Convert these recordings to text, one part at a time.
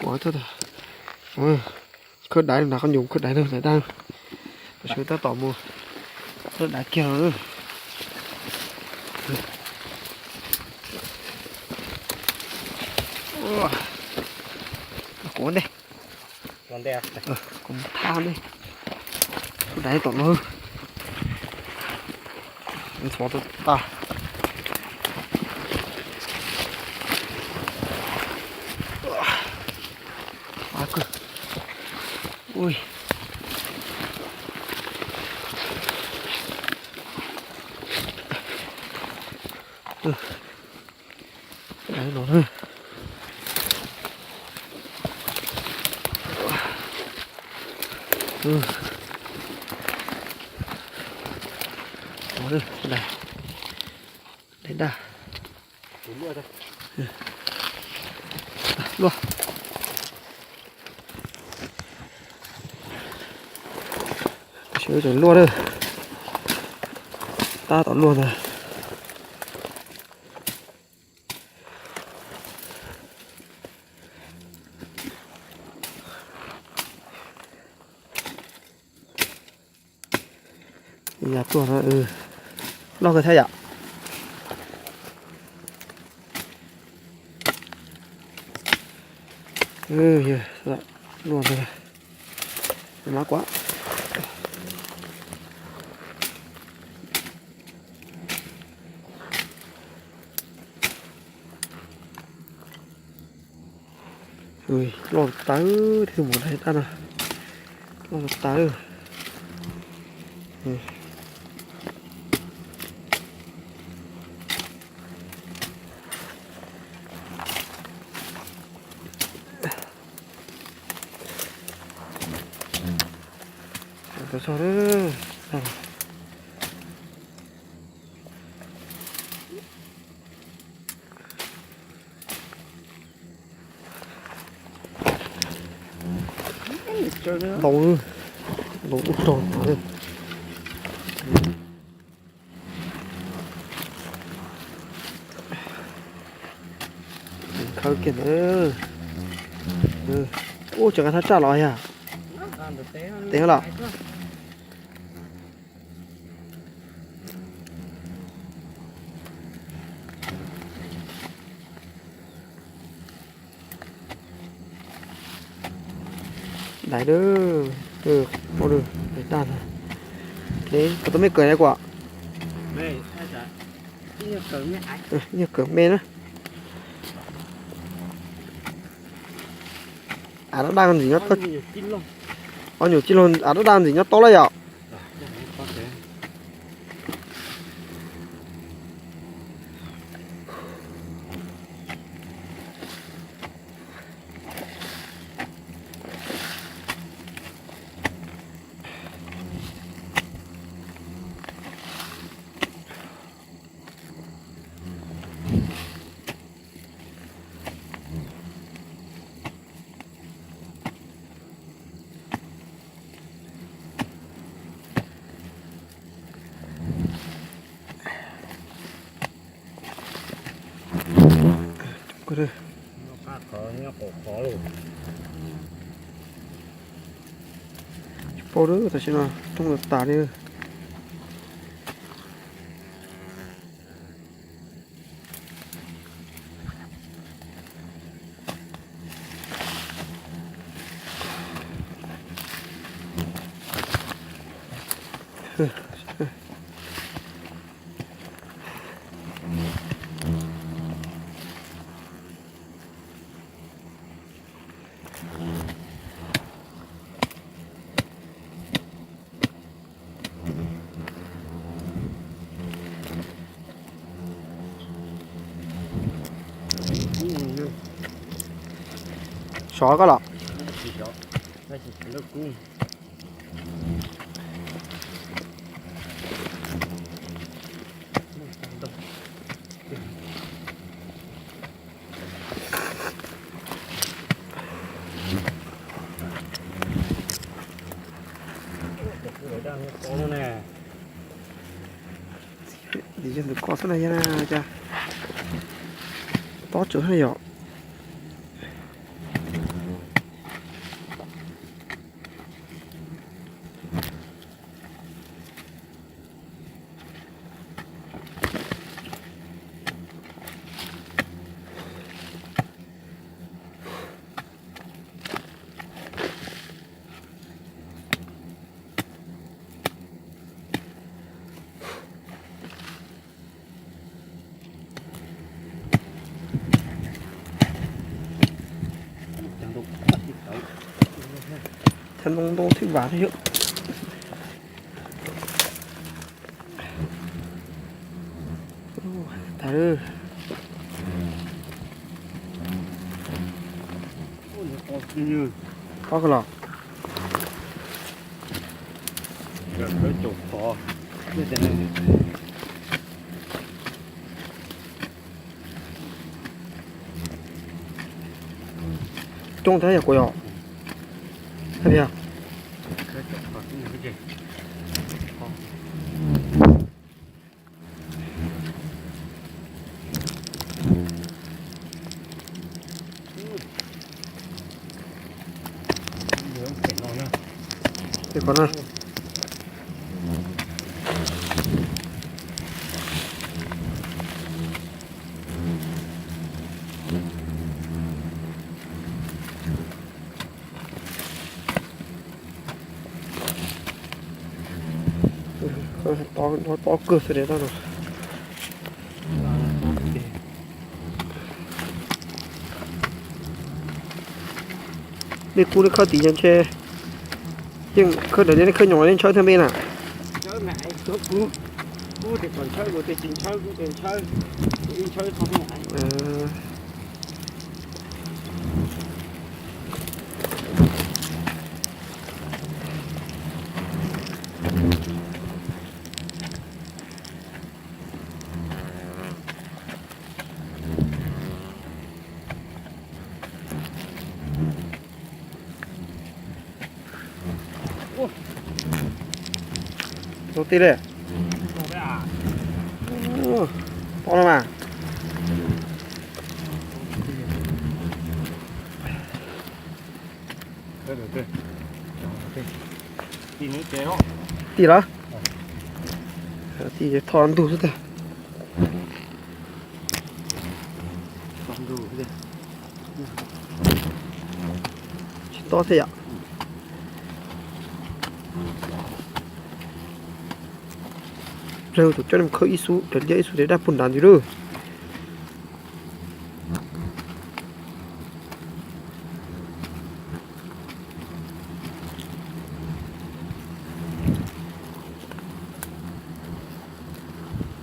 Pov tuaj, khawb daiv na, qhov nyuj khawb daiv na, daiv daj. Tam sim tab tom mus khawb daiv kiag no. Kuv ntej, kuv thaj ntej, khawb daiv tom no. Ntxhov tas tas. Ui. Daiv no na. Daiv daj. Luaj. Sawv tseem luaj na. Tab tom luaj ntag. Yog tuaj no, loj kawg thiab yom. Luaj ntag. Mab kuam. Loj tas, tib tug mus dai tab no. Loj tas. Tau so. Ntau, ntau ub rog tas. Khawb kiag ntawd. Ub, tseem nqa thaj tsam los yog. Tes los. Daiv, daiv daj ntag. Kuv tus me kawm na kuam. Yog kawm me na. Av daj daj ntxim nyob, o nyuam tij laug, av daj daj ntxim nyob tau lawm yom. Tsis paub lawm, tam sim no thoob tas li. Sov koj los. Ntawm koj xwb na, yog na cas tob tsawv na yom. Ntoo ntoo thiab vam thiab yom. Tag lawm. Ob kawg los. Coob thiab yog kuv yom. Hais tias Tob kawg xwb no. Nej kub nej khawb tim no ntshe yeej khawb daim liab, nej khawb nyoos nej ntshawb thiab npe na. Tau tij li. Tau no mas. Tij los? Tij thoj ntug xwb tiag. Tsis tob thiab yom. Plag tus coj nej mus khawb ib xub daim liab ib xub daim daj puag nrad ntxiv lawm.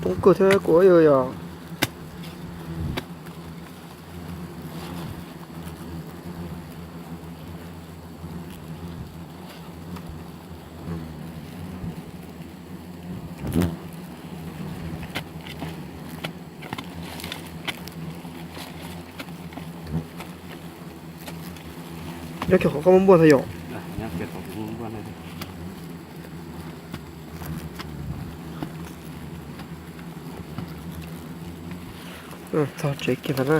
Coob kawg thiab kuv yog. Nyob kiag qhov koj muab npuaj ntag yom. Txog tsev kiag ntag na.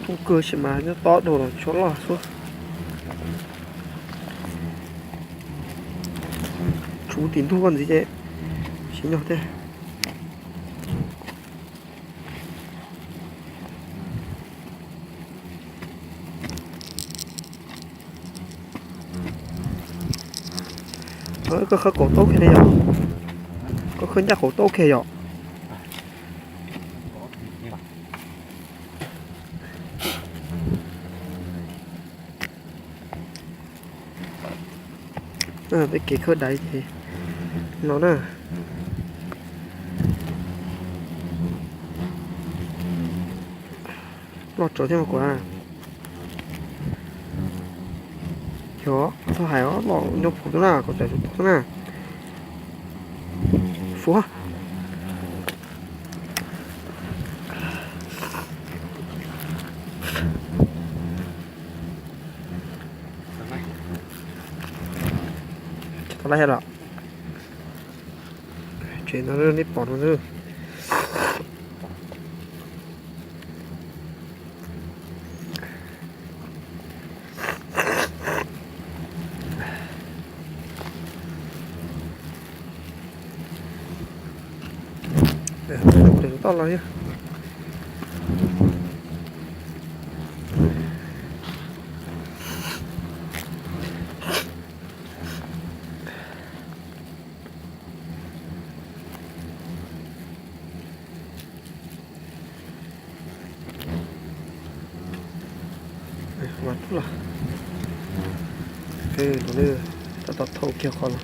Coob kawg sis mas nyob tob dhau los tshuav loj xwb. Tshuav tim ntug koj ntxiv ces siv nyog thiab. Koj khawb kaum tau kiag li yom? Koj khawb ncaj kaum tau kiag yom? Peb kev khawb daiv ces no na. Loj tsawv thiab mas kuv. Yog txhob hais os, loj nyob puag tod na, kom txais tau tod na. Fuv. Tsis tau laj thiab los? Tsev no nej pom no. Toj los thiab. Mas tub los, tab tom thauj kiag qhov los.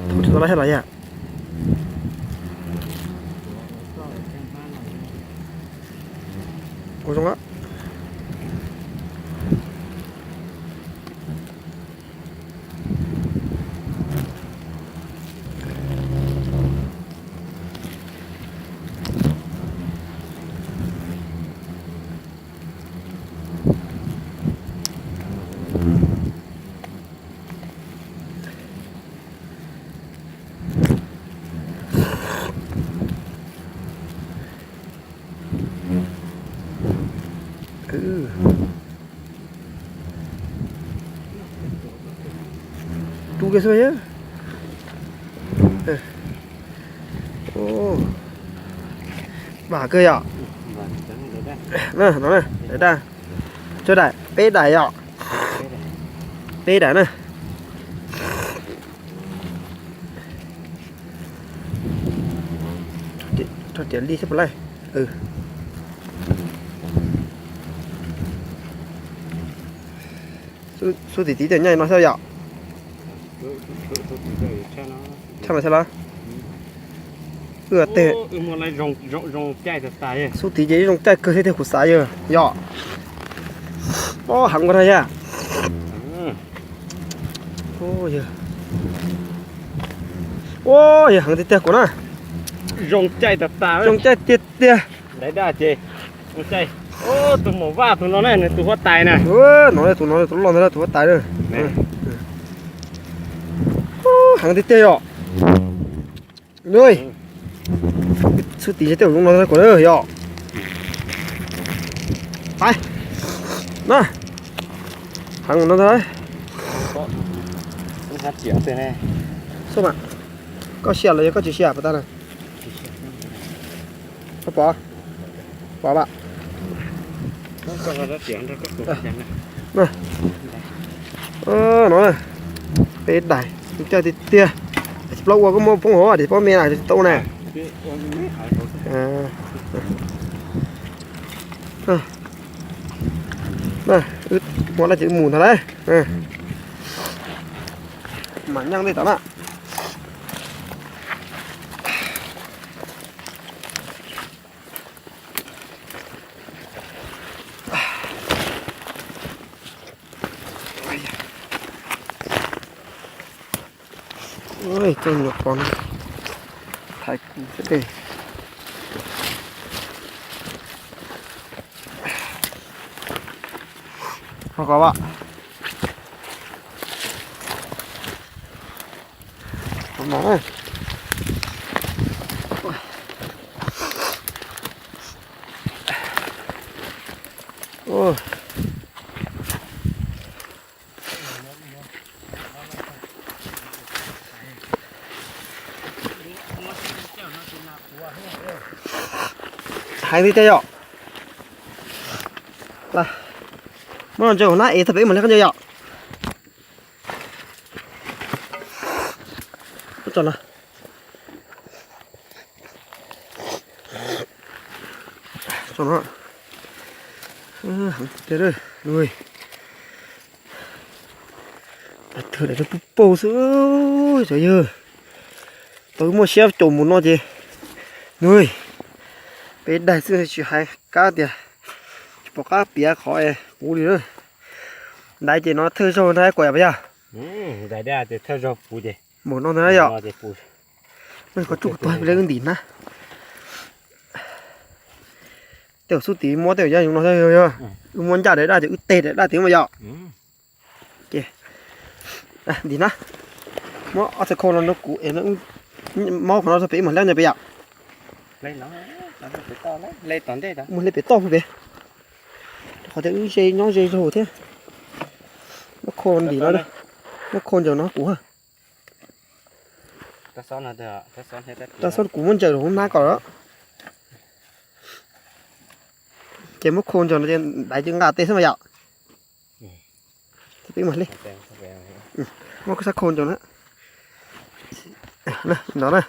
Thaum tsis tau lawm thiab los yog? Ua zoo. Rub kiag xwb yog. Vam kawg yom. No, daim daj, tsawg daim? Peb daim yom. Peb daim na. Rau tias li xwb puas laij? Xub tim tid tej nyob no xwb yom. Tshaj no xwb los? Xub tim ces zoo caij kawg thiab tiag kuv xav yog yom. Heev ua na yog. Ua yog heev tiag tiag kuv na. Zoo caij tiag tiag. Tus Maum Vaj tus no na, nws tus huab tais na. No tus no tus loj ntawd tus huab tais na. Heev tiag tiag yom. Xub tim tej zoo no kuv yom. Pais na. Heev no ntag. Xub mas, koj sia los yog koj tsis sia puas tau na? Koj pom, pom vam. No, peb daim, caij tiag tiag. Tsis plaub ua koj muab poob hauv, tsis paub me na, tsis tau na. Wb muab laj ces wb mus ntag lauj. Mam nyeej tej tom na. Koj nyuam qhuav thaiv kuv thiab dej. Ho kov vam. Heev tiag tiag yom. Muab los ntsaws hauv nab es tag pem ib mam li qab ntsaws yom. Twb daim no puag paug xwb, cov yawg. Tau muaj siab caum mus no ces, nws, peb daig xwb tsis hais kab tias tsis pom qab piav qhov es puv li na. Ntaiv ces no thawj zaug ntag kuv yom, puas yog? Mus no ntag yom. Qhov tsuj kuv tuag ple wb ntim na. Tej zaum xub tim muab tej zaum yoov no yog, wb muab ncaj daim daj ces wb teg daim daj tid mas yom. Ces ntim na, muab ob txhais khau no rau kuv es maub qhov no rau pem ib mam li ntsaws pem yom. Muab hle pem toj pem, qhov tias wb ze nyob ze zaug thiab. Muab khau ntim no, muab khau ntsaws no kuv. Tab sob kuv muab ntsaws rau hauv nab kom. Ces muab khau ntsaws no ces daiv ces nqa tes xwb mas yom. Peb mam hle, Muab koj sab khau ncaus na. Li ntawd na.